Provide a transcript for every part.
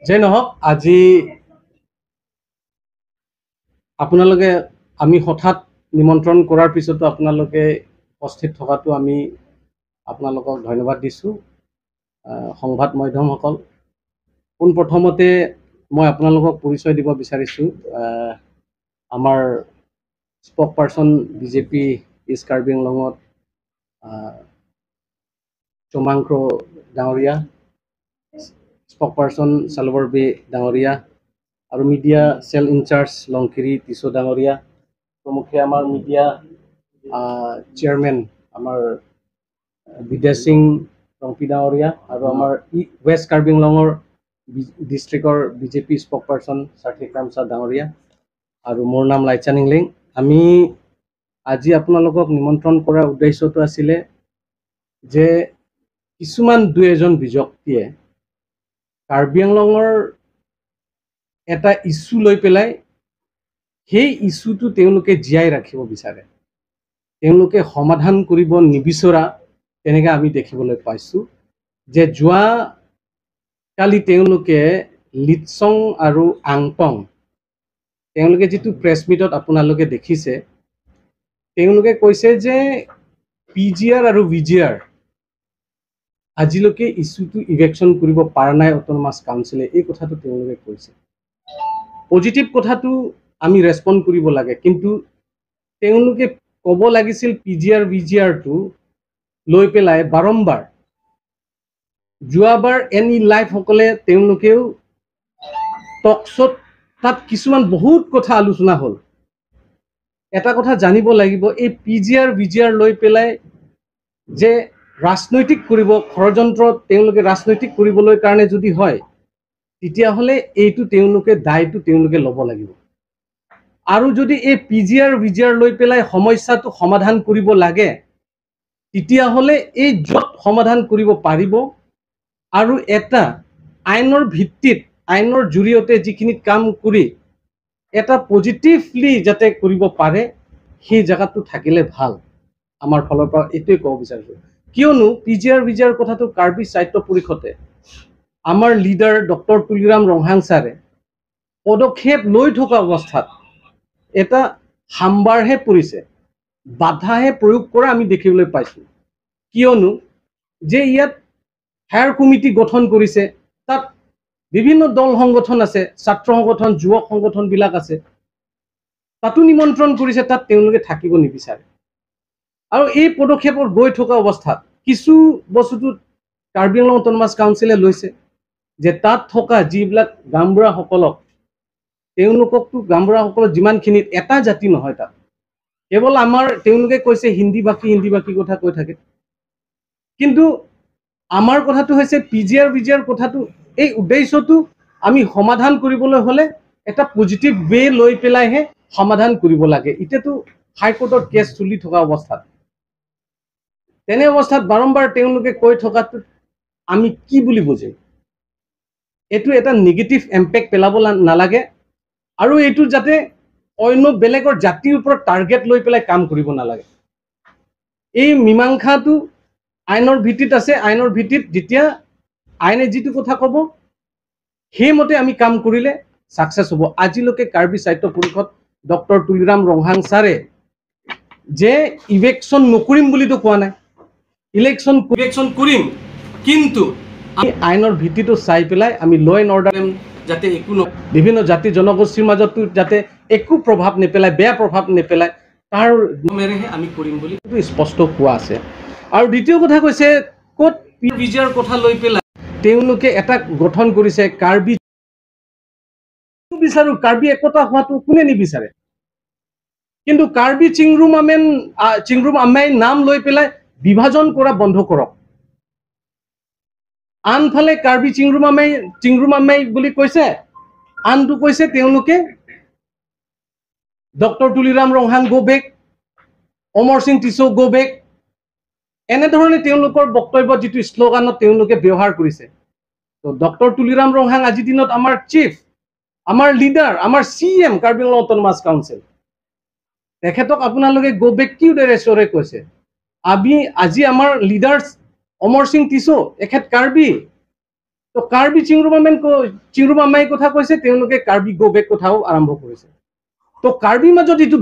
যে নহওক, আজি আপোনালোকে আমি হঠাৎ নিমন্ত্ৰণ কৰাৰ পিছতো আপোনালোকে উপস্থিত থকাটো আমি আপোনালোকক ধন্যবাদ দিছোঁ। সংবাদ মাধ্যমসকল, পোনপ্ৰথমতে মই আপোনালোকক পৰিচয় দিব বিচাৰিছোঁ। আমাৰ spokesperson BJP East Karbi আংলঙত চমাংক্ৰ ডাঙৰীয়া, স্পক পাৰ্চন চালবৰ বে ডাঙৰীয়া আৰু media cell in charge Longkiri Tisso ডাঙৰীয়া প্ৰমুখে আমাৰ মিডিয়া চেয়াৰমেন আমাৰ বিদ্যা সিং ৰংপি ডাঙৰীয়া আৰু আমাৰ ৱেষ্ট কাৰ্বি আংলঙৰ ডিষ্ট্ৰিক্টৰ বিজেপি স্পক পাৰ্চন সাৰ্থিক ৰামচাহ ডাঙৰীয়া আৰু মোৰ নাম লাইচান ইংলিং। আমি আজি আপোনালোকক নিমন্ত্ৰণ কৰাৰ উদ্দেশ্যটো আছিলে যে কিছুমান দুই এজন ব্যক্তিয়ে কাৰ্বি আংলঙৰ এটা ইছ্যু লৈ পেলাই সেই ইছ্যুটো তেওঁলোকে জীয়াই ৰাখিব বিচাৰে, তেওঁলোকে সমাধান কৰিব নিবিচৰা তেনেকৈ আমি দেখিবলৈ পাইছোঁ যে যোৱা কালি তেওঁলোকে লিটচং আৰু আংপং তেওঁলোকে যিটো প্ৰেছ মিটত আপোনালোকে দেখিছে, তেওঁলোকে কৈছে যে পি জি আৰ আৰু ভি জি আৰ আজিলৈকে ইছ্যুটো ইভেকশ্যন কৰিব পৰা নাই অট'নমাছ কাউন্সিলে, এই কথাটো তেওঁলোকে কৈছে। পজিটিভ কথাটো আমি ৰেচপণ্ড কৰিব লাগে, কিন্তু তেওঁলোকে ক'ব লাগিছিল P G R V G আৰটো লৈ পেলাই বাৰম্বাৰ যোৱাবাৰ এন ই লাইফসকলে তেওঁলোকেও টকশ্ব'ত তাত কিছুমান বহুত কথা আলোচনা হ'ল। এটা কথা জানিব লাগিব, এই P G R V G R লৈ পেলাই যে ৰাজনৈতিক কৰিব ষড়যন্ত্ৰ তেওঁলোকে ৰাজনৈতিক কৰিবলৈ কাৰণে যদি হয়, তেতিয়াহ'লে এইটো তেওঁলোকে দায়টো তেওঁলোকে ল'ব লাগিব। আৰু যদি এই P G R V G R লৈ পেলাই সমস্যাটো সমাধান কৰিব লাগে, তেতিয়াহ'লে এই য'ত সমাধান কৰিব পাৰিব আৰু এটা আইনৰ ভিত্তিত আইনৰ জৰিয়তে যিখিনি কাম কৰি এটা পজিটিভলি যাতে কৰিব পাৰে সেই জেগাটো থাকিলে ভাল। আমাৰ ফালৰ পৰা এইটোৱে ক'ব বিচাৰিছোঁ, কিয়নো P G R V G R কথাটো কাৰ্বি সাহিত্য পৰিষদে আমাৰ লিডাৰ ডক্টৰ তুলিৰাম ৰংহাং ছাৰে পদক্ষেপ লৈ থকা অৱস্থাত এটা হাম্বাৰহে পৰিছে, বাধাহে প্ৰয়োগ কৰা আমি দেখিবলৈ পাইছোঁ। কিয়নো যে ইয়াত হায়াৰ কমিটি গঠন কৰিছে, তাত বিভিন্ন দল সংগঠন আছে, ছাত্ৰ সংগঠন, যুৱক সংগঠনবিলাক আছে, তাতো নিমন্ত্ৰণ কৰিছে, তাত তেওঁলোকে থাকিব নিবিচাৰে। আৰু এই পদক্ষেপত গৈ থকা অৱস্থাত কিছু বস্তুটো কাৰ্বি আংলং অট'নমাছ কাউন্সিলে লৈছে যে তাত থকা যিবিলাক গামবুঢ়াসকলক তেওঁলোককতো গামবুঢ়াসকলক যিমানখিনিত এটা জাতি নহয়, তাত কেৱল আমাৰ তেওঁলোকে কৈছে হিন্দী ভাষী হিন্দী ভাষী কথা কৈ থাকে, কিন্তু আমাৰ কথাটো হৈছে P G R V G R কথাটো এই উদ্দেশ্যটো আমি সমাধান কৰিবলৈ হ'লে এটা পজিটিভ ৱে লৈ পেলাইহে সমাধান কৰিব লাগে। এতিয়াতো হাইকোৰ্টত কেছ চলি থকা অৱস্থাত তেনে অৱস্থাত বাৰম্বাৰ তেওঁলোকে কৈ থকাটো আমি কি বুলি বুজিম? এইটো এটা নিগেটিভ ইম্পেক্ট পেলাব নালাগে আৰু এইটো যাতে অন্য বেলেগৰ জাতিৰ ওপৰত টাৰ্গেট লৈ পেলাই কাম কৰিব নালাগে। এই মীমাংসাটো আইনৰ ভিত্তিত আছে, আইনৰ ভিত্তিত যেতিয়া আইনে যিটো কথা ক'ব সেইমতে আমি কাম কৰিলে ছাকচেছ হ'ব। আজিলৈকে কাৰ্বি সাহিত্য পৰিষদ ডক্টৰ তুলিৰাম ৰংহাং ছাৰে যে ইলেকশ্যন নকৰিম বুলিতো কোৱা নাই, ইলেকশ্যন কৰিম, কিন্তু আমি আইনৰ ভিত্তিটো চাই পেলাই আমি ল এণ্ড অৰ্ডাৰ যাতে একো বিভিন্ন জাতি জনগোষ্ঠীৰ মাজতো যাতে একো প্ৰভাৱ নেপেলায়, বেয়া প্ৰভাৱ নেপেলায় তাৰ নিয়মেৰেহে আমি কৰিম বুলি স্পষ্ট কোৱা আছে। আৰু দ্বিতীয় কথা কৈছে ক'ত পি জি আৰ কথা লৈ পেলাই তেওঁলোকে এটা গঠন কৰিছে কাৰ্বি বিচাৰো, কাৰ্বি একতা হোৱাটো কোনে নিবিচাৰে, কিন্তু কাৰ্বি চিংৰুম আমেন নাম লৈ পেলাই বিভাজন কৰা বন্ধ কৰক। আনফালে কাৰ্বি চিংৰুম আমেই বুলি কৈছে, আনটো কৈছে তেওঁলোকে doctor Tuliram Ronghang go back, Amar Singh Tisso go back, এনেধৰণে তেওঁলোকৰ বক্তব্য যিটো শ্লোগানত তেওঁলোকে ব্যৱহাৰ কৰিছে। তো ডক্টৰ তুলিৰাম ৰংহাং আজিৰ দিনত আমাৰ চিফ, আমাৰ লিডাৰ, আমাৰ C M Karbi Anglong autonomous council, তেখেতক আপোনালোকে গ' বেক কি উদ্দেশ্যৰে কৈছে? আমি আজি আমাৰ লিডাৰ অমৰ সিং টিছো এখেত কাৰ্বি, তো কাৰ্বি চিংৰুমামাই কথা কৈছে, তেওঁলোকে কাৰ্বি গ' বেক কথাও আৰম্ভ কৰিছে। তো কাৰ্বিৰ মাজত যিটো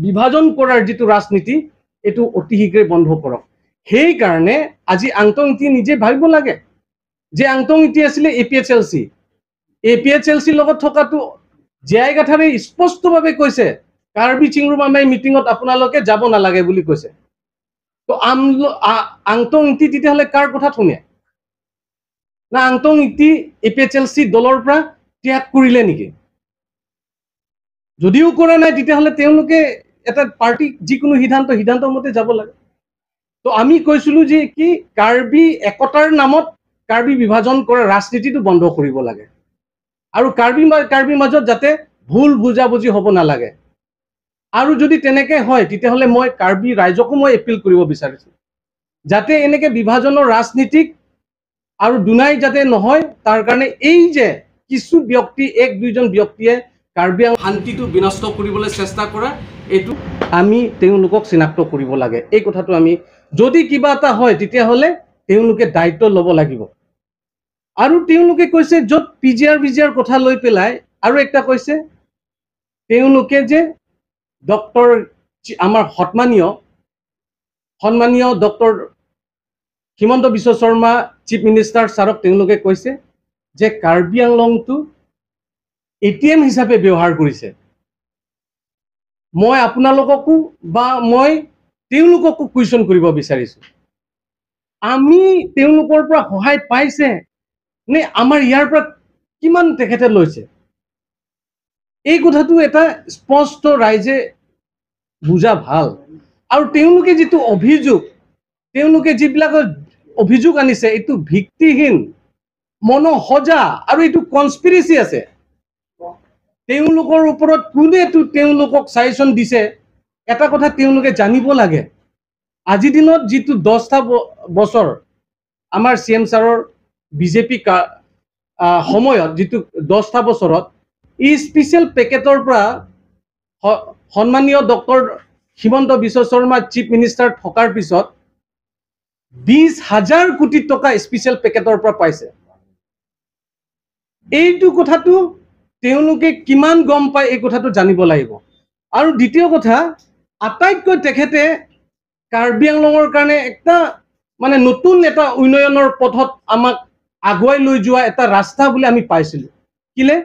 বিভাজন কৰাৰ যিটো ৰাজনীতি, এইটো অতি শীঘ্ৰে বন্ধ কৰক। সেইকাৰণে আজি আংটং ইতি নিজে ভাবিব লাগে যে আংটং ইতি আছিলে A P H L C, A P H L চিৰ লগত থকাটো জে আই গাঠাৰে স্পষ্টভাৱে কৈছে কাৰ্বি চিংৰুমামাই মিটিঙত আপোনালোকে যাব নালাগে বুলি কৈছে। তো আংটং ইতি তেতিয়াহ'লে কাৰ কথাত শুনে? না আংটং ইতি A P H L C দলৰ পৰা ত্যাগ কৰিলে নেকি? যদিও কৰা নাই, তেতিয়াহ'লে তেওঁলোকে এটা পাৰ্টি যিকোনো সিদ্ধান্ত মতে যাব লাগে। তো আমি কৈছিলো যে কি কাৰ্বি একতাৰ নামত কাৰ্বি বিভাজন কৰা ৰাজনীতিটো বন্ধ কৰিব লাগে আৰু কাৰ্বি মাজত যাতে ভুল বুজাবুজি হ'ব নালাগে। আৰু যদি তেনেকে হয়, তেতিয়াহ'লে মই কাৰ্বি ৰাইজকো মই এপিল কৰিব বিচাৰিছো যাতে এনেকে বিভাজনৰ ৰাজনীতিক আৰু দুনাই যাতে নহয়, তাৰ কাৰণে এই যে কিছু ব্যক্তি, এক দুইজন ব্যক্তিয়ে কাৰ্বি শান্তিটো বিনষ্ট কৰিবলৈ চেষ্টা কৰা, এইটো আমি তেওঁলোকক চিনাক্ত কৰিব লাগে। এই কথাটো আমি যদি কিবা এটা হয় তেতিয়াহ'লে তেওঁলোকে দায়িত্ব ল'ব লাগিব। আৰু তেওঁলোকে কৈছে য'ত P G R V G R কথা লৈ পেলাই আৰু একটা কৈছে তেওঁলোকে যে ডক্টৰ আমাৰ সন্মানীয় doctor Himanta Biswa Sarma chief minister ছাৰক তেওঁলোকে কৈছে যে কাৰ্বি আংলংটো এ টি এম হিচাপে ব্যৱহাৰ কৰিছে। মই আপোনালোককো বা মই তেওঁলোককো কুৱেশ্যন কৰিব বিচাৰিছো, আমি তেওঁলোকৰ পৰা সহায় পাইছে নে আমাৰ ইয়াৰ পৰা কিমান তেখেতে লৈছে? এই কথাটো এটা স্পষ্ট ৰাইজে বুজা ভাল। আৰু তেওঁলোকে যিটো অভিযোগ, তেওঁলোকে যিবিলাক অভিযোগ আনিছে এইটো ভিত্তিহীন, মনসজা আৰু এইটো কনস্পিৰেচি আছে। তেওঁলোকৰ ওপৰত কোনেটো তেওঁলোকক ছাজেশ্যন দিছে, এটা কথা তেওঁলোকে জানিব লাগে। আজিৰ দিনত যিটো 10টা বছৰ আমাৰ চি এম ছাৰৰ বিজেপি সময়ত যিটো 10টা বছৰত ই স্পেচিয়েল পেকেটৰ পৰা সন্মানীয় doctor Himanta Biswa Sarma chief minister থকাৰ পিছত 20,000 কোটি টকা স্পেচিয়েল পেকেটৰ পৰা পাইছে। এইটো কথাটো তেওঁলোকে কিমান গম পায় এই কথাটো জানিব লাগিব। আৰু দ্বিতীয় কথা, আটাইতকৈ তেখেতে কাৰ্বি আংলঙৰ কাৰণে এটা মানে নতুন এটা উন্নয়নৰ পথত আমাক আগুৱাই লৈ যোৱা এটা ৰাস্তা বুলি আমি পাইছিলোঁ। কিলে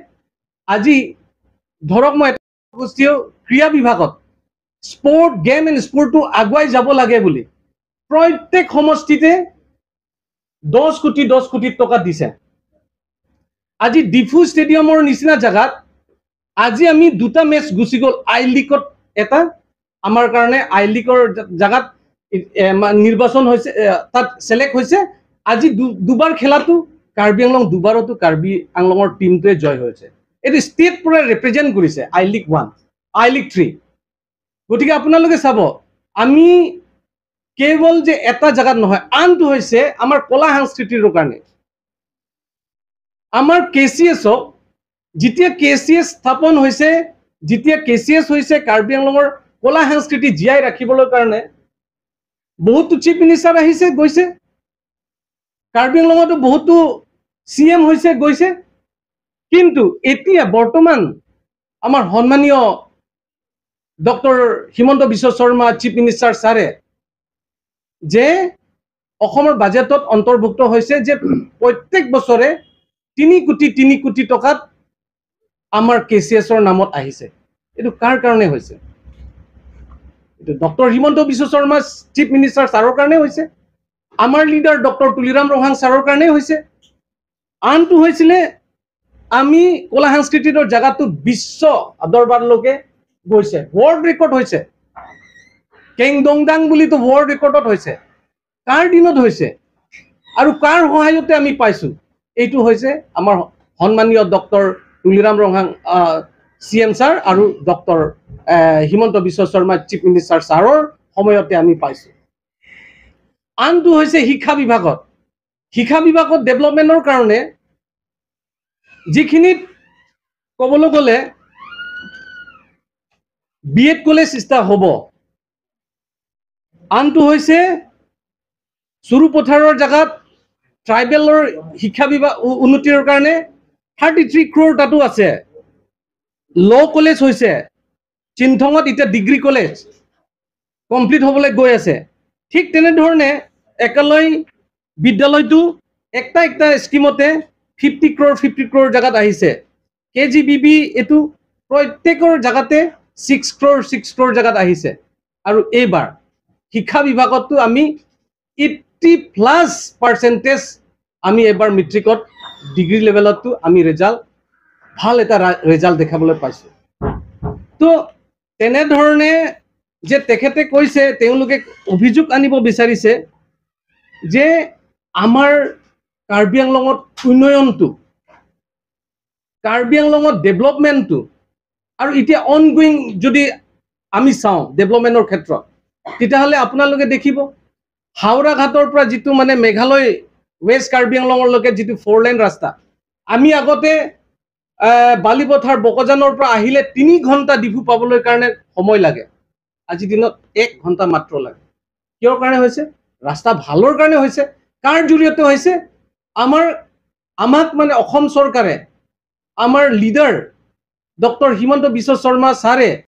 আজি ধৰক মই এটা গোষ্ঠীয় ক্ৰীড়া বিভাগত স্পৰ্ট, গেম এণ্ড স্পৰ্টটো আগুৱাই যাব লাগে বুলি প্ৰত্যেক সমষ্টিতে 10 কোটি 10 কোটি টকা দিছে। আজি ডিফু ষ্টেডিয়ামৰ নিচিনা জেগাত আজি আমি দুটা মেচ গুচি গ'ল, আই লীগত এটা আমাৰ কাৰণে আই লীগৰ জেগাত নিৰ্বাচন হৈছে, তাত চেলেক্ট হৈছে। আজি দুবাৰ খেলাটো কাৰ্বি আংলং, দুবাৰতো কাৰ্বি আংলঙৰ টীমটোৱে জয় হৈছে। এইটো ষ্টেট পুৰা ৰিপ্ৰেজেণ্ট কৰিছে I league 1, I league 3। গতিকে আপোনালোকে চাব, আমি কেৱল যে এটা জেগাত নহয়, আনটো হৈছে আমাৰ কলা সংস্কৃতিৰ কাৰণে। আমাৰ কে চি এছক যেতিয়া কে চি এছ স্থাপন হৈছে, যেতিয়া কে চি এছ হৈছে কাৰ্বি আংলঙৰ কলা সংস্কৃতি জীয়াই ৰাখিবলৈ কাৰণে বহুতো চিফ মিনিষ্টাৰ আহিছে গৈছে, কাৰ্বি আংলঙতো বহুতো চি এম হৈছে গৈছে। কিন্তু এতিয়া বৰ্তমান আমাৰ সন্মানীয় doctor Himanta Biswa Sarma chief minister ছাৰে যে অসমৰ বাজেটত অন্তৰ্ভুক্ত হৈছে যে প্ৰত্যেক বছৰে 3 কোটি 3 কোটি টকাত আমাৰ কে চি এছৰ নামত আহিছে। এইটো কাৰ কাৰণে হৈছে? এইটো doctor Himanta Biswa Sarma chief minister ছাৰৰ কাৰণে হৈছে, আমাৰ লিডাৰ ডক্টৰ তুলিৰাম ৰংহাং ছাৰৰ কাৰণে হৈছে। আনটো হৈছিলে আমি কলা সংস্কৃতিৰ জেগাটো বিশ্ব দৰবাৰলৈকে গৈছে, ৱৰ্ল্ড ৰেকৰ্ড হৈছে, কেংদংদাং বুলিতো ৱৰ্ল্ড ৰেকৰ্ডত হৈছে। কাৰ দিনত হৈছে আৰু কাৰ সহায়তে আমি পাইছো? এইটো হৈছে আমাৰ সন্মানীয় doctor Tuliram Ronghang C M sir আৰু doctor Himanta Biswa Sarma chief minister ছাৰৰ সময়তে আমি পাইছো। আনটো হৈছে শিক্ষা বিভাগত, শিক্ষা বিভাগত ডেভেলপমেণ্টৰ কাৰণে যিখিনিত ক'বলৈ গ'লে বি এড কলেজ ষ্টাৰ্ট হ'ব। আনটো হৈছে চুৰুপথাৰৰ জেগাত ট্ৰাইবেলৰ শিক্ষা বিভাগ উন্নতিৰ কাৰণে 33 ক্ৰ'ৰ তাতো আছে। ল' কলেজ হৈছে চিন্থঙত, এতিয়া ডিগ্ৰী কলেজ কমপ্লিট হ'বলৈ গৈ আছে। ঠিক তেনেধৰণে একালয় বিদ্যালয়টো একটা একটা স্কিমতে 50 ক্ৰ'ৰ 50 ক্ৰ'ৰ জেগাত আহিছে। কেজিবিবি এইটো প্ৰত্যেকৰ জেগাতে 6 ক্ৰ'ৰ 6 ক্ৰ'ৰ জেগাত আহিছে। আৰু এইবাৰ শিক্ষা বিভাগতো আমি 80+ পাৰ্চেণ্টেজ আমি এইবাৰ মেট্ৰিকত ডিগ্ৰী লেভেলতো আমি ৰেজাল্ট ভাল এটা ৰেজাল্ট দেখাবলৈ পাইছোঁ। তো তেনেধৰণে যে তেখেতে কৈছে, তেওঁলোকে অভিযোগ আনিব বিচাৰিছে যে আমাৰ কাৰ্বি আংলঙত উন্নয়নটো, কাৰ্বি আংলঙত ডেভেলপমেণ্টটো আৰু এতিয়া অনগোয়িং যদি আমি চাওঁ ডেভেলপমেণ্টৰ ক্ষেত্ৰত, তেতিয়াহ'লে আপোনালোকে দেখিব হাওৰাঘাটৰ পৰা যিটো মানে মেঘালয় ৱেষ্ট কাৰ্বি আংলঙলৈকে যিটো ফ'ৰ লেন ৰাস্তা, আমি আগতে বালিপথাৰ বকজানৰ পৰা আহিলে 3 ঘণ্টা ডিফু পাবলৈ কাৰণে সময় লাগে, আজিৰ দিনত 1 ঘণ্টা মাত্ৰ লাগে। কিহৰ কাৰণে হৈছে? ৰাস্তা ভালৰ কাৰণে হৈছে। কাৰ জৰিয়তে হৈছে? আমাক মানে অসম চৰকাৰে, আমাৰ লিডাৰ ডক্টৰ হিমন্ত বিশ্ব শৰ্মা ছাৰে